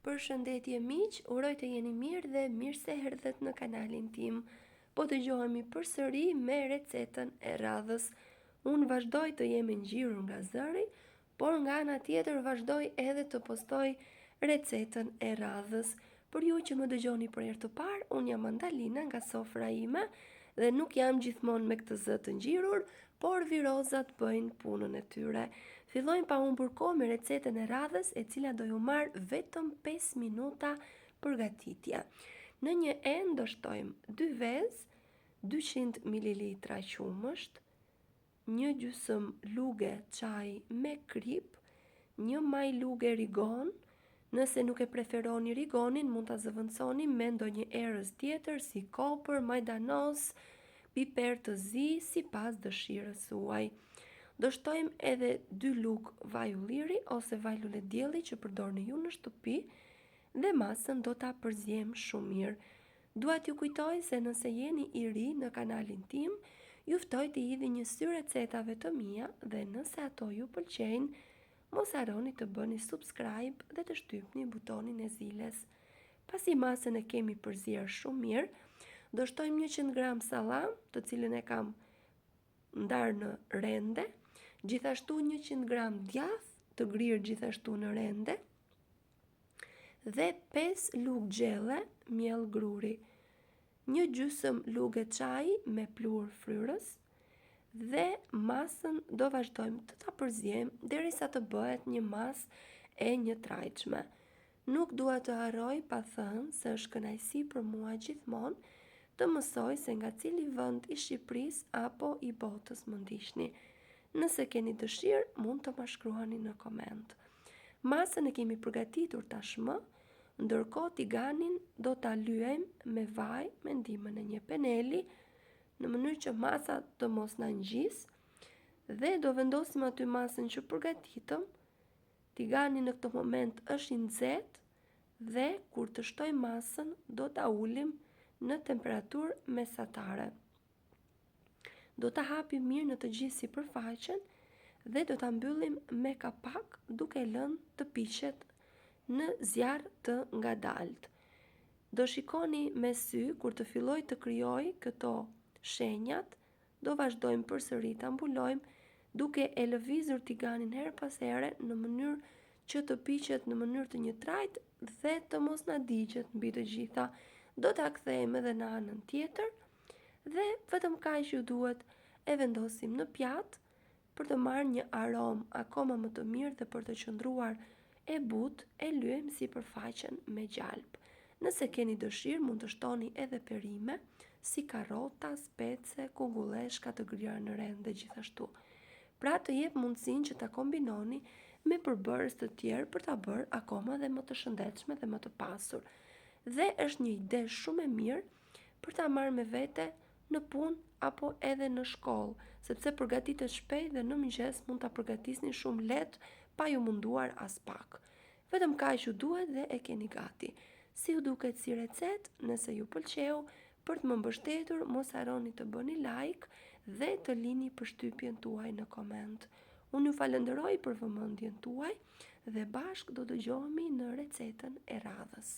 Përshëndetje miq, uroj të jeni mirë dhe mirë se erdhët në kanalin tim. Po dëgjohemi përsëri me recetën e radhës. Unë vazhdoj të jem e ngjirur nga zëri, por nga ana tjetër vazhdoj edhe të postoj recetën e radhës. Për ju që më dëgjoni për herë të parë, unë jam Andalina nga sofra ime dhe nuk jam gjithmonë me këtë zë të ngjirur, por virozat bëjnë punën e tyre. Fillojmë pa humbur kohë me recetën e radhës, e cila do ju marrë vetëm 5 minuta përgatitje. Në një enë do shtojmë 2 vezë, 200 ml qumësht, një gjysmë luge çaji me kripë, një majë luge rigon, nëse nuk e preferoni rigonin, mund ta zëvendësoni me ndonjë erëz tjetër si kopër, majdanoz, piper të zi sipas dëshirës suaj. Do shtojmë edhe 2 lugë vaj ulliri ose vaj luledielli që përdorni ju në shtëpi dhe masën do ta përziejmë shumë mirë. Dua t'ju kujtoj se nëse jeni i ri në kanalin tim, ju ftoj t'i hidhni një sy recetave të mia dhe nëse ato ju pëlqejnë, mos harroni të bëni subscribe dhe të shtypni butonin e ziles. Pasi masën e kemi përzier shumë mirë, do shtojmë 100 gram sallam, të cilën e kam ndarë në rende, gjithashtu 100 gram djathë të grirë gjithashtu në rende, dhe 5 lugë gjelle miell gruri, një gjysëm luge çaji me pluhur fryrës dhe masën do vazhdojmë të ta përziejmë derisa të bëhet një masë e njëtrajtshme. Nuk dua të harroj pa thënë se është kënaqësi për mua gjithmonë të mësoj se nga cili vend i Shqipërisë apo i botës më ndiqni. Nëse keni dëshirë, mund të ma shkruani në koment. Masën e kemi përgatitur tashmë, ndërkohë tiganin do ta lyejmë me vaj me ndihmën e një peneli, në mënyrë që masa të mos na ngjisë dhe do vendosim aty masën që përgatitëm. Tigani në këtë moment është i nxehtë dhe kur të shtojmë masën do ta ulim në temperaturë mesatare. Do ta hapim mirë në të gjithë sipërfaqen dhe do ta mbyllim me kapak duke lënë të piqet në zjarr të ngadaltë. Do shikoni me sy kur të fillojë të krijojë këto shenjat, do vazhdojmë përsëri ta mbulojmë duke e lëvizur tiganin herë pas here në mënyrë që të piqet në mënyrë të njëtrajtë dhe të mos na digjet mbi të gjitha. Do ta kthejmë edhe në anën tjetër dhe vetëm kaq ju duhet e vendosim në pjatë për të marrë një aromë akoma më të mirë dhe për të qëndruar e butë e lyejmë sipërfaqen me gjalpë. Nëse keni dëshirë mund të shtoni edhe perime si karrota, spece, kungulleshka të grira në rende gjithashtu. Pra të jep mundësinë që ta kombinoni me përbërës të tjerë për ta bërë akoma dhe më të shëndetshme dhe më të pasur. Dhe është një ide shumë e mirë për ta marrë me vete në punë apo edhe në shkollë, sepse përgatitet shpejt dhe në mëngjes mund ta përgatisni shumë lehtë pa ju munduar aspak. Vetëm kaq ju duhet dhe e keni gati. Si ju duket si recetë, nëse ju pëlqeu, për të më mbështetur, mos harroni të bëni like dhe të lini përshtypjen tuaj në koment. Unë ju falënderoj për vëmendjen tuaj dhe bashkë do dëgjohemi në recetën e radhës.